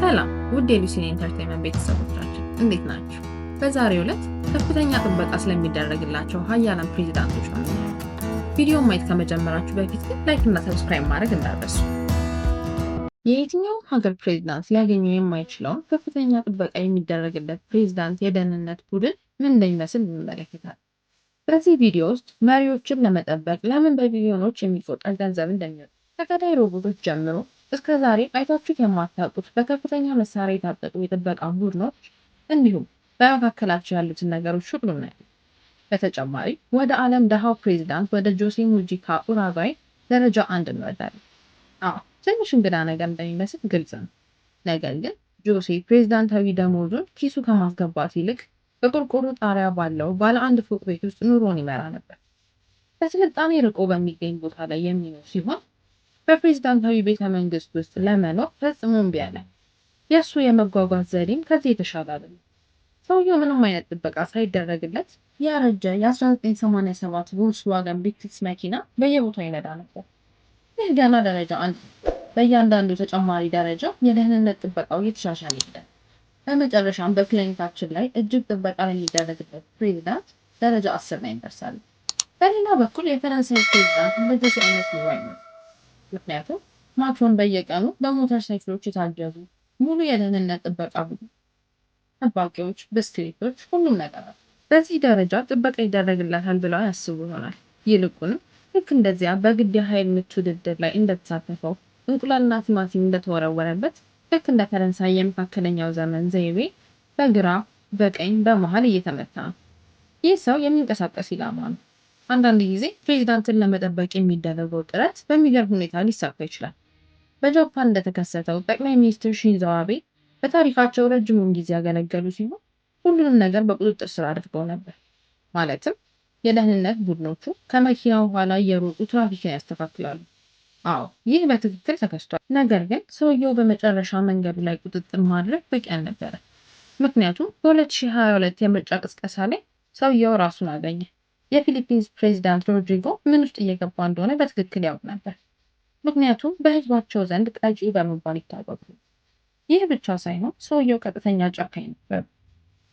ሰላም ውድ የሉሲን Entertainment ቤተሰቦቻችን፣ እንዴት ናችሁ? በዛሬው ዕለት ከፍተኛ ጥበቃ ስለሚደረግላቸው ሀያላን ፕሬዚዳንቶች ነው የምናየው። ቪዲዮ ማየት ከመጀመራችሁ በፊት ግን like እና subscribe ማድረግ እንዳትረሱ። የየትኛውም ሀገር ፕሬዚዳንት ሊያገኙ የማይችለውን ከፍተኛ ጥበቃ የሚደረግለት ፕሬዚዳንት የደህንነት ቡድን ምን እንደሚመስል እንመለከታለን። በዚህ ቪዲዮ ውስጥ መሪዎችን ለመጠበቅ ለምን በቢሊዮኖች የሚቆጠር ገንዘብ እንደሚወጣ፣ ከገዳይ ሮቦቶች ጀምሮ እስከ ዛሬ አይታችሁት የማታውቁት በከፍተኛ መሳሪያ የታጠቁ የጥበቃ ቡድኖች እንዲሁም በመካከላቸው ያሉትን ነገሮች ሁሉ እናያለን። በተጨማሪ ወደ ዓለም ደሃው ፕሬዚዳንት ወደ ጆሴ ሙጂካ ኡራጓይ ደረጃ 1 እንወርዳለን። አዎ፣ ትንሽ እንግዳ ነገር እንደሚመስል ግልጽ ነው። ነገር ግን ጆሴ ፕሬዚዳንታዊ ደሞዙን ኪሱ ከማስገባት ይልቅ በቆርቆሮ ጣሪያ ባለው ባለ አንድ ፎቅ ቤት ውስጥ ኑሮን ይመራ ነበር። በስልጣኔ ርቆ በሚገኝ ቦታ ላይ የሚኖር ሲሆን በፕሬዝዳንታዊ ቤተ መንግስት ውስጥ ለመኖር ፈጽሞ እምቢ አለ። የእሱ የመጓጓዝ ዘዴም ከዚህ የተሻለ አይደለም። ሰውየው ምንም አይነት ጥበቃ ሳይደረግለት ያረጀ የ1987 ቮልክስዋገን ቢትልስ መኪና በየቦታው ይነዳ ነበር። ይህ ገና ደረጃ 1። በእያንዳንዱ ተጨማሪ ደረጃ የደህንነት ጥበቃው እየተሻሻለ ይሄዳል። በመጨረሻም በፕላኔታችን ላይ እጅግ ጥበቃ ለሚደረግለት ፕሬዝዳንት ደረጃ 10 ላይ እንደርሳለን። በሌላ በኩል የፈረንሳይ ፕሬዝዳንት እንደዚህ አይነት ኑሮ አይኖርም። ምክንያቱም ማክሮን በየቀኑ በሞተር ሳይክሎች የታጀቡ ሙሉ የደህንነት ጥበቃ ቡድን፣ ጠባቂዎች፣ ብስክሌቶች፣ ሁሉም ነገር አለ። በዚህ ደረጃ ጥበቃ ይደረግለታል ብለው ያስቡ ይሆናል። ይልቁንም ልክ እንደዚያ በግድ የኃይል ምት ውድድር ላይ እንደተሳተፈው እንቁላልና ቲማቲም እንደተወረወረበት ልክ እንደ ፈረንሳይ የመካከለኛው ዘመን ዘይቤ በግራ፣ በቀኝ፣ በመሃል እየተመታ ነው። ይህ ሰው የሚንቀሳቀስ ኢላማ ነው። አንዳንድ ጊዜ ፕሬዚዳንትን ለመጠበቅ የሚደረገው ጥረት በሚገርም ሁኔታ ሊሳካ ይችላል። በጃፓን እንደተከሰተው ጠቅላይ ሚኒስትር ሺንዞ አቤ በታሪካቸው ረጅሙን ጊዜ ያገለገሉ ሲሆን ሁሉንም ነገር በቁጥጥር ስር አድርገው ነበር። ማለትም የደህንነት ቡድኖቹ ከመኪናው ኋላ እየሮጡ ትራፊክን ያስተካክላሉ። አዎ፣ ይህ በትክክል ተከስቷል። ነገር ግን ሰውየው በመጨረሻ መንገዱ ላይ ቁጥጥር ማድረግ በቂ አልነበረም። ምክንያቱም በ2022 የምርጫ ቅስቀሳ ላይ ሰውየው ራሱን አገኘ። የፊሊፒንስ ፕሬዚዳንት ሮድሪጎ ምን ውስጥ እየገባ እንደሆነ በትክክል ያውቅ ነበር። ምክንያቱም በህዝባቸው ዘንድ ቀጪ በመባል ይታወቁ። ይህ ብቻ ሳይሆን ሰውየው ቀጥተኛ ጨካኝ ነበር።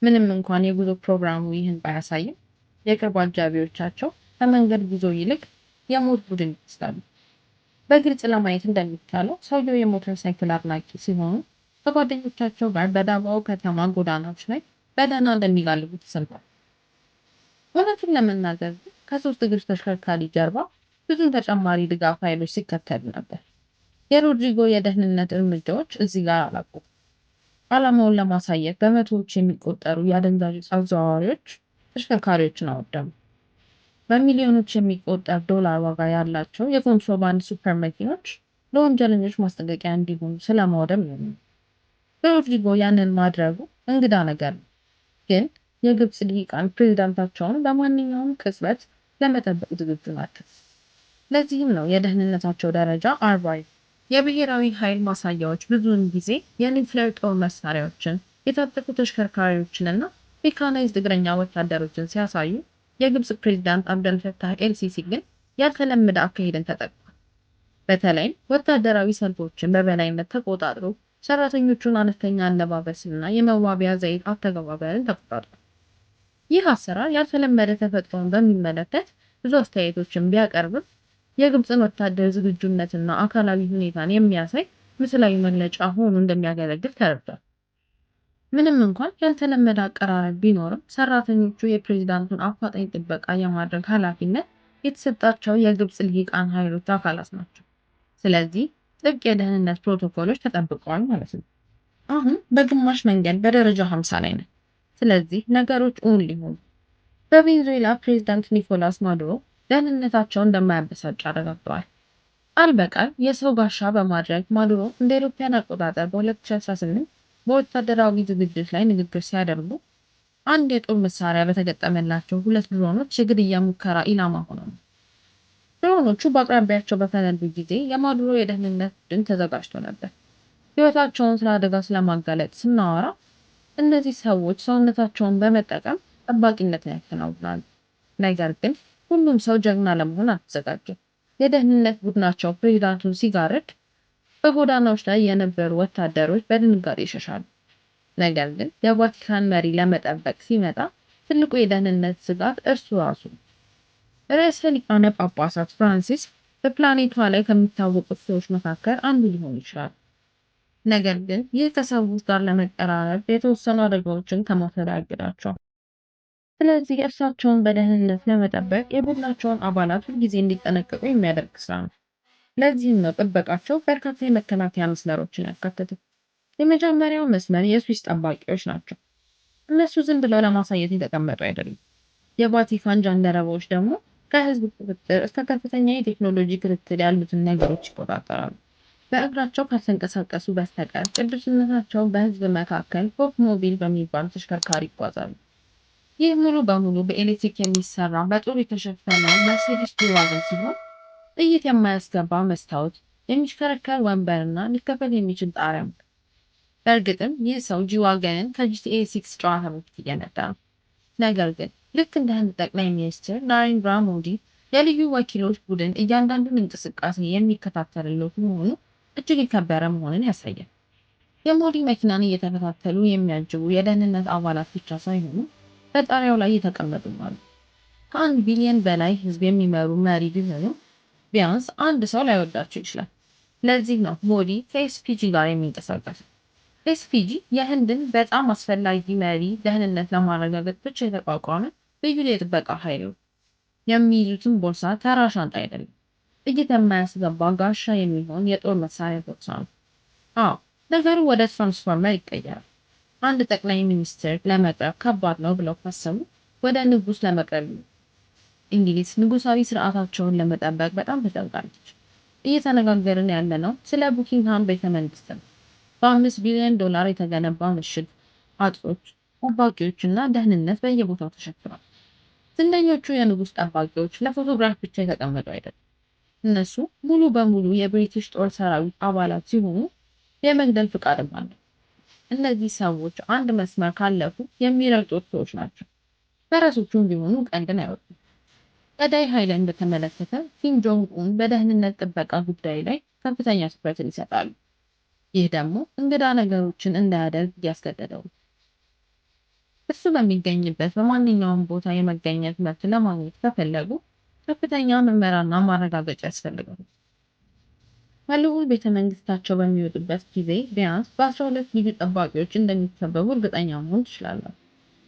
ምንም እንኳን የጉዞ ፕሮግራሙ ይህን ባያሳይም የቅርብ አጃቢዎቻቸው ከመንገድ ጉዞ ይልቅ የሞት ቡድን ይመስላሉ። በግልጽ ለማየት እንደሚቻለው ሰውየው የሞተር ሳይክል አድናቂ ሲሆኑ ከጓደኞቻቸው ጋር በዳባው ከተማ ጎዳናዎች ላይ በደህና እንደሚጋልቡ ተሰምቷል። እውነቱን ለመናገር ግን ከሶስት እግር ተሽከርካሪ ጀርባ ብዙም ተጨማሪ ድጋፍ ኃይሎች ሲከተሉ ነበር። የሮድሪጎ የደህንነት እርምጃዎች እዚህ ጋር አላቆሙም። ዓላማውን ለማሳየት በመቶዎች የሚቆጠሩ የአደንዛዥ ዕፅ አዘዋዋሪዎች ተሽከርካሪዎችን አወደሙ። በሚሊዮኖች የሚቆጠር ዶላር ዋጋ ያላቸው የኮንትሮባንድ ሱፐር መኪኖች ለወንጀለኞች ማስጠንቀቂያ እንዲሆኑ ስለማውደም ነው። ሮድሪጎ ያንን ማድረጉ እንግዳ ነገር ነው፣ ግን የግብጽ ልሂቃን ፕሬዝዳንታቸውን በማንኛውም ቅጽበት ለመጠበቅ ዝግጁ ናቸው። ለዚህም ነው የደህንነታቸው ደረጃ 40። የብሔራዊ ኃይል ማሳያዎች ብዙውን ጊዜ የኒውክሌር ጦር መሳሪያዎችን፣ የታጠቁ ተሽከርካሪዎችንና ሜካናይዝድ እግረኛ ወታደሮችን ሲያሳዩ፣ የግብጽ ፕሬዝዳንት አብደል ፈታህ ኤልሲሲ ግን ያልተለመደ አካሄድን ተጠቅሟል። በተለይም ወታደራዊ ሰልፎችን በበላይነት ተቆጣጥሮ ሰራተኞቹን አነስተኛ አለባበስና የመዋቢያ ዘይት አተገባበርን ተቆጣጥሯል። ይህ አሰራር ያልተለመደ ተፈጥሮን በሚመለከት ብዙ አስተያየቶችን ቢያቀርብም የግብፅን ወታደር ዝግጁነትና አካላዊ ሁኔታን የሚያሳይ ምስላዊ መግለጫ ሆኖ እንደሚያገለግል ተረድቷል። ምንም እንኳን ያልተለመደ አቀራረብ ቢኖርም ሰራተኞቹ የፕሬዝዳንቱን አፋጣኝ ጥበቃ የማድረግ ኃላፊነት የተሰጣቸው የግብፅ ልሂቃን ኃይሎች አካላት ናቸው። ስለዚህ ጥብቅ የደህንነት ፕሮቶኮሎች ተጠብቀዋል ማለት ነው። አሁን በግማሽ መንገድ በደረጃ 50 ላይ ነን። ስለዚህ ነገሮች እውን ሊሆኑ በቬንዙዌላ ፕሬዝዳንት ኒኮላስ ማዱሮ ደህንነታቸው እንደማያበሳጭ አረጋግጠዋል። ቃል በቃል የሰው ጋሻ በማድረግ ማዱሮ እንደ አውሮፓውያን አቆጣጠር በ2018 በወታደራዊ ዝግጅት ላይ ንግግር ሲያደርጉ አንድ የጦር መሳሪያ በተገጠመላቸው ሁለት ድሮኖች የግድያ ሙከራ ኢላማ ሆነው ነው። ድሮኖቹ በአቅራቢያቸው በፈነዱ ጊዜ የማዱሮ የደህንነት ቡድን ተዘጋጅቶ ነበር። ሕይወታቸውን ስለ አደጋ ስለማጋለጥ ስናወራ እነዚህ ሰዎች ሰውነታቸውን በመጠቀም ጠባቂነትን ያከናውናሉ። ነገር ግን ሁሉም ሰው ጀግና ለመሆን አልተዘጋጀም። የደህንነት ቡድናቸው ፕሬዝዳንቱን ሲጋርድ በጎዳናዎች ላይ የነበሩ ወታደሮች በድንጋጤ ይሸሻሉ። ነገር ግን የቫቲካን መሪ ለመጠበቅ ሲመጣ ትልቁ የደህንነት ስጋት እርሱ ራሱ ነው። ርዕሰ ሊቃነ ጳጳሳት ፍራንሲስ በፕላኔቷ ላይ ከሚታወቁት ሰዎች መካከል አንዱ ሊሆኑ ይችላል። ነገር ግን ይህ ከሰዎች ጋር ለመቀራረብ የተወሰኑ አደጋዎችን ከመውሰድ አያግዳቸውም። ስለዚህ እርሳቸውን በደህንነት ለመጠበቅ የቡድናቸውን አባላት ሁልጊዜ እንዲጠነቀቁ የሚያደርግ ስራ ነው። ለዚህም ነው ጥበቃቸው በርካታ የመከላከያ መስመሮችን ያካተተው። የመጀመሪያው መስመር የስዊስ ጠባቂዎች ናቸው። እነሱ ዝም ብለው ለማሳየት የተቀመጡ አይደሉም። የቫቲካን ጃንደረባዎች ደግሞ ከህዝብ ቁጥጥር እስከ ከፍተኛ የቴክኖሎጂ ክትትል ያሉትን ነገሮች ይቆጣጠራሉ። በእግራቸው ካልተንቀሳቀሱ በስተቀር ቅዱስነታቸው በህዝብ መካከል ፖፕ ሞቢል በሚባል ተሽከርካሪ ይጓዛሉ። ይህ ሙሉ በሙሉ በኤሌክትሪክ የሚሰራ በጡብ የተሸፈነ መርሴዲስ ጂ-ዋገን ሲሆን ጥይት የማያስገባ መስታወት፣ የሚሽከረከር ወንበርና ሊከፈት የሚችል ጣሪያ ነው። በእርግጥም ይህ ሰው ጂ-ዋገንን ከ GTA 6 ጨዋታ በፊት እየነዳ ነው። ነገር ግን ልክ እንደ ህንድ ጠቅላይ ሚኒስትር ናሬንድራ ሞዲ የልዩ ወኪሎች ቡድን እያንዳንዱን እንቅስቃሴ የሚከታተልለት መሆኑ እጅግ የከበረ መሆኑን ያሳያል። የሞዲ መኪናን እየተከታተሉ የሚያጅቡ የደህንነት አባላት ብቻ ሳይሆኑ በጣሪያው ላይ የተቀመጡም አሉ። ከ1 ቢሊዮን በላይ ህዝብ የሚመሩ መሪ ቢሆኑም ቢያንስ አንድ ሰው ላይወዳቸው ይችላል። ለዚህ ነው ሞዲ ከ SPG ጋር የሚንቀሳቀሰው። SPG የህንድን በጣም አስፈላጊ መሪ ደህንነት ለማረጋገጥ ብቻ የተቋቋመ ልዩ የጥበቃ ኃይል ነው። የሚይዙትን ቦርሳ ተራ ሻንጣ አይደለም። ጥይት የማያስገባ ጋሻ የሚሆን የጦር መሳሪያ ቦርሳ ነው። አዎ፣ ነገሩ ወደ ትራንስፎርመር ይቀየራል። አንድ ጠቅላይ ሚኒስትር ለመቅረብ ከባድ ነው ብለው ካሰቡ ወደ ንጉስ ለመቅረብ ነው። እንግሊዝ ንጉሳዊ ስርዓታቸውን ለመጠበቅ በጣም ተጨንቃለች። እየተነጋገርን ያለነው ስለ ቡኪንግሃም ቤተ መንግስት ነው። በ5 ቢሊዮን ዶላር የተገነባ ምሽግ፣ አጥሮች፣ ጠባቂዎች እና ደህንነት በየቦታው ተሸፍኗል። ዝነኞቹ የንጉስ ጠባቂዎች ለፎቶግራፍ ብቻ የተቀመጡ አይደሉም። እነሱ ሙሉ በሙሉ የብሪቲሽ ጦር ሰራዊት አባላት ሲሆኑ የመግደል ፍቃድም አለው። እነዚህ ሰዎች አንድ መስመር ካለፉ የሚረግጡት ሰዎች ናቸው። ፈረሶቹም ቢሆኑ ቀንድን አይወጡም። ገዳይ ኃይልን በተመለከተ ኪም ጆንግ ኡን በደህንነት ጥበቃ ጉዳይ ላይ ከፍተኛ ትኩረትን ይሰጣሉ። ይህ ደግሞ እንግዳ ነገሮችን እንዳያደርግ እያስገደደው ነው። እሱ በሚገኝበት በማንኛውም ቦታ የመገኘት መብት ለማግኘት ከፈለጉ ከፍተኛ ምርመራና ማረጋገጫ ያስፈልጋል። ከልዑል ቤተ መንግስታቸው በሚወጡበት ጊዜ ቢያንስ በ12 ልዩ ጠባቂዎች እንደሚከበቡ እርግጠኛ መሆን ትችላላችሁ።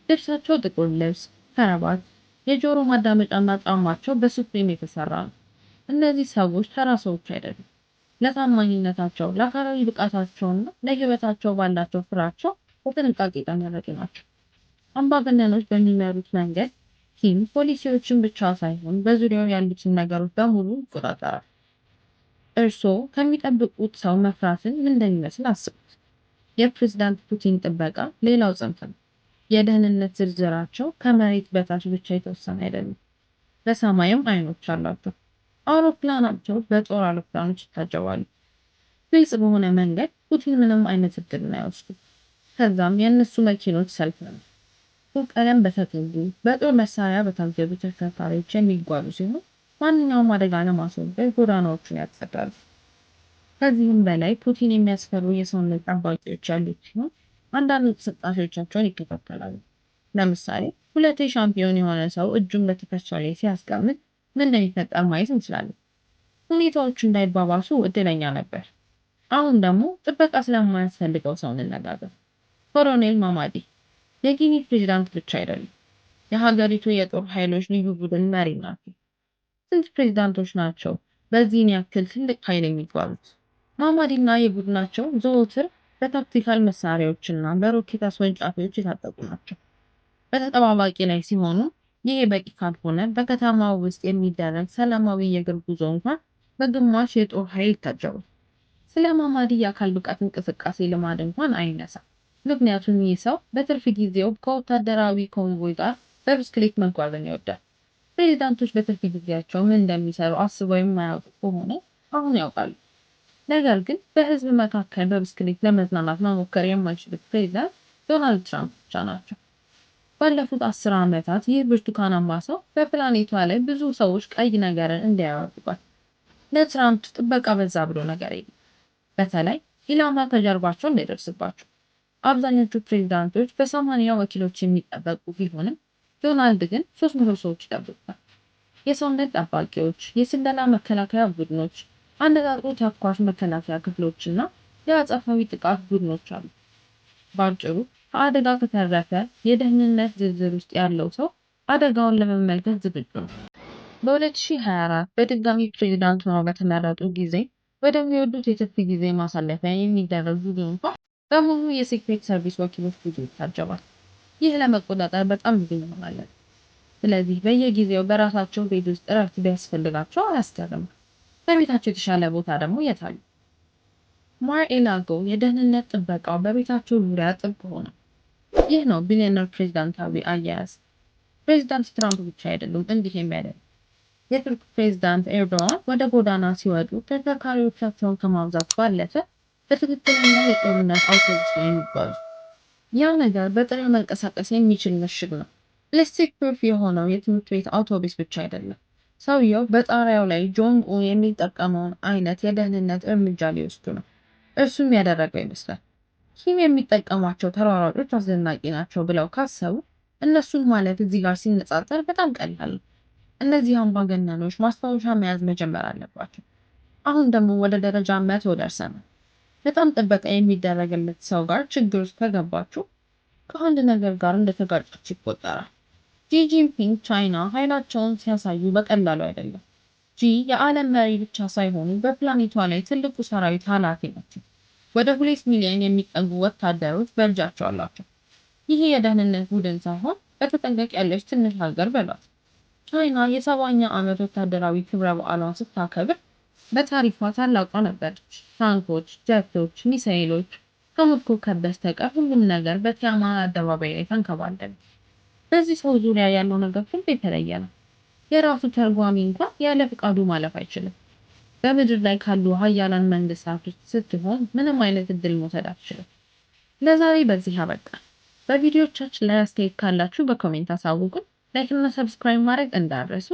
ልብሳቸው ጥቁር ልብስ፣ ከረባት፣ የጆሮ ማዳመጫና ጫማቸው በሱፕሪም የተሰራ ነው። እነዚህ ሰዎች ተራ ሰዎች አይደሉም። ለታማኝነታቸው፣ ለአካላዊ ብቃታቸውና ለሕይወታቸው ባላቸው ፍራቸው በጥንቃቄ የተመረጡ ናቸው። አምባገነኖች በሚመሩት መንገድ ኪም ፖሊሲዎችን ብቻ ሳይሆን በዙሪያው ያሉትን ነገሮች በሙሉ ይቆጣጠራል። እርስዎ ከሚጠብቁት ሰው መፍራትን ምን እንደሚመስል አስቡት። የፕሬዝዳንት ፑቲን ጥበቃ ሌላው ጽንፍ ነው። የደህንነት ዝርዝራቸው ከመሬት በታች ብቻ የተወሰነ አይደለም። በሰማይም አይኖች አሏቸው። አውሮፕላናቸው በጦር አውሮፕላኖች ይታጀባሉ። ግልጽ በሆነ መንገድ ፑቲን ምንም አይነት እድልን አይወስዱም። ከዛም የእነሱ መኪኖች ሰልፍ ነው። ቀለም በተቀቡ በጦር መሳሪያ በታገዙ ተሽከርካሪዎች የሚጓዙ ሲሆን ማንኛውም አደጋ ለማስወገድ ጎዳናዎቹን ያጸዳሉ። ከዚህም በላይ ፑቲን የሚያስፈሩ የሰውነት ጠባቂዎች ያሉት ሲሆን አንዳንድ እንቅስቃሴዎቻቸውን ይከታተላሉ። ለምሳሌ ሁለቴ ሻምፒዮን የሆነ ሰው እጁን በትከሻው ላይ ሲያስቀምጥ ምን እንደሚፈጠር ማየት እንችላለን። ሁኔታዎቹ እንዳይባባሱ እድለኛ ነበር። አሁን ደግሞ ጥበቃ ስለማያስፈልገው ሰው እንነጋገር። ኮሎኔል ማማዲ የጊኒ ፕሬዝዳንት ብቻ አይደሉም፣ የሀገሪቱ የጦር ኃይሎች ልዩ ቡድን መሪ ናቸው። ስንት ፕሬዝዳንቶች ናቸው በዚህን ያክል ትልቅ ኃይል የሚጓዙት? ማማዲና የቡድናቸው ዘወትር በታክቲካል መሳሪያዎችና በሮኬት አስወንጫፊዎች የታጠቁ ናቸው። በተጠባባቂ ላይ ሲሆኑ ይህ በቂ ካልሆነ በከተማው ውስጥ የሚደረግ ሰላማዊ የእግር ጉዞ እንኳን በግማሽ የጦር ኃይል ይታጀባል። ስለ ማማዲ የአካል ብቃት እንቅስቃሴ ልማድ እንኳን አይነሳም። ምክንያቱም ይህ ሰው በትርፍ ጊዜው ከወታደራዊ ኮንቮይ ጋር በብስክሌት መጓዝን ይወዳል። ፕሬዚዳንቶች በትርፍ ጊዜያቸው ምን እንደሚሰሩ አስበው የማያውቁ ከሆነ አሁን ያውቃሉ። ነገር ግን በህዝብ መካከል በብስክሌት ለመዝናናት መሞከር የማይችሉት ፕሬዚዳንት ዶናልድ ትራምፕ ብቻ ናቸው። ባለፉት 10 ዓመታት ይህ ብርቱካናማ ሰው በፕላኔቷ ላይ ብዙ ሰዎች ቀይ ነገርን እንዲያዩ አድርጓል። ለትራምፕ ጥበቃ በዛ ብሎ ነገር የለም። በተለይ ኢላማ ከጀርባቸው እንዳይደርስባቸው። አብዛኞቹ ፕሬዝዳንቶች በ80 ወኪሎች የሚጠበቁ ቢሆንም ዶናልድ ግን 300 ሰዎች ይጠብቁታል። የሰውነት ጠባቂዎች፣ የስለላ መከላከያ ቡድኖች፣ አነጣጥሮ ተኳሽ መከላከያ ክፍሎች እና የአጸፋዊ ጥቃት ቡድኖች አሉ። በአጭሩ ከአደጋ ከተረፈ የደህንነት ዝርዝር ውስጥ ያለው ሰው አደጋውን ለመመልከት ዝግጁ ነው። በ2024 በድጋሚ ፕሬዝዳንት ሆነው በተመረጡ ጊዜ ወደሚወዱት የትርፍ ጊዜ ማሳለፊያ የሚደረግ ጉዞ እንኳን በሙሉ የ Secret Service ወኪሎች ቡድን ይታጀባል። ይህ ለመቆጣጠር በጣም ብዙ ይሆናል። ስለዚህ በየጊዜው በራሳቸው ቤት ውስጥ እረፍት ቢያስፈልጋቸው አያስገርምም። በቤታቸው የተሻለ ቦታ ደግሞ የት አሉ? ማር ኤላጎ የደህንነት ጥበቃው በቤታቸው ዙሪያ ጥብቅ ሆነ። ይህ ነው ቢሊዮነር ፕሬዝዳንታዊ አያያዝ። ፕሬዝዳንት ትራምፕ ብቻ አይደሉም እንዲህ የሚያደርጉ። የቱርክ ፕሬዝዳንት ኤርዶዋን ወደ ጎዳና ሲወጡ ተሽከርካሪዎቻቸውን ከማብዛት ባለፈ በትክክለኛ የጦርነት አውቶቡስ ነው የሚጓዙ። ያ ነገር በጥሬው መንቀሳቀስ የሚችል ምሽግ ነው። Ballistic proof የሆነው የትምህርት ቤት አውቶቡስ ብቻ አይደለም። ሰውየው በጣሪያው ላይ ጆንግ ኡን የሚጠቀመውን አይነት የደህንነት እርምጃ ሊወስዱ ነው። እርሱም ያደረገው ይመስላል። ኪም የሚጠቀሟቸው ተሯሯጮች አስደናቂ ናቸው ብለው ካሰቡ እነሱን ማለት እዚህ ጋር ሲነጻጸር በጣም ቀላል ነው። እነዚህ አምባገነኖች ማስታወሻ መያዝ መጀመር አለባቸው። አሁን ደግሞ ወደ ደረጃ 100 ደርሰናል። በጣም ጥበቃ የሚደረግለት ሰው ጋር ችግር ውስጥ ከገባችሁ ከአንድ ነገር ጋር እንደተጋጫችሁ ይቆጠራል። ጂ ጂንፒንግ ቻይና ኃይላቸውን ሲያሳዩ በቀላሉ አይደለም። ጂ የዓለም መሪ ብቻ ሳይሆኑ በፕላኔቷ ላይ ትልቁ ሰራዊት ኃላፊ ናቸው። ወደ 2 ሚሊዮን የሚጠጉ ወታደሮች በእጃቸው አሏቸው። ይህ የደህንነት ቡድን ሳይሆን በተጠንቀቅ ያለች ትንሽ ሀገር በሏት። ቻይና የ70ኛ ዓመት ወታደራዊ ክብረ በዓሏን ስታከብር በታሪኳ ታላቋ ነበረች። ታንኮች፣ ጀቶች፣ ሚሳኤሎች ከሞት ኮከብ በስተቀር ሁሉም ነገር በቲያናንመን አደባባይ ላይ ተንከባለለ። በዚህ ሰው ዙሪያ ያለው ነገር ሁሉ የተለየ ነው። የራሱ ተርጓሚ እንኳን ያለ ፍቃዱ ማለፍ አይችልም። በምድር ላይ ካሉ ሀያላን መንግስታት ውስጥ ስትሆን ምንም አይነት እድል መውሰድ አትችልም። ለዛሬ በዚህ አበቃ። በቪዲዮቻችን ላይ አስተያየት ካላችሁ በ comment አሳውቁን። Like እና subscribe ማድረግ እንዳትረሱ።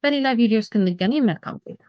በሌላ ቪዲዮ እስክንገናኝ መልካም ቆይታ።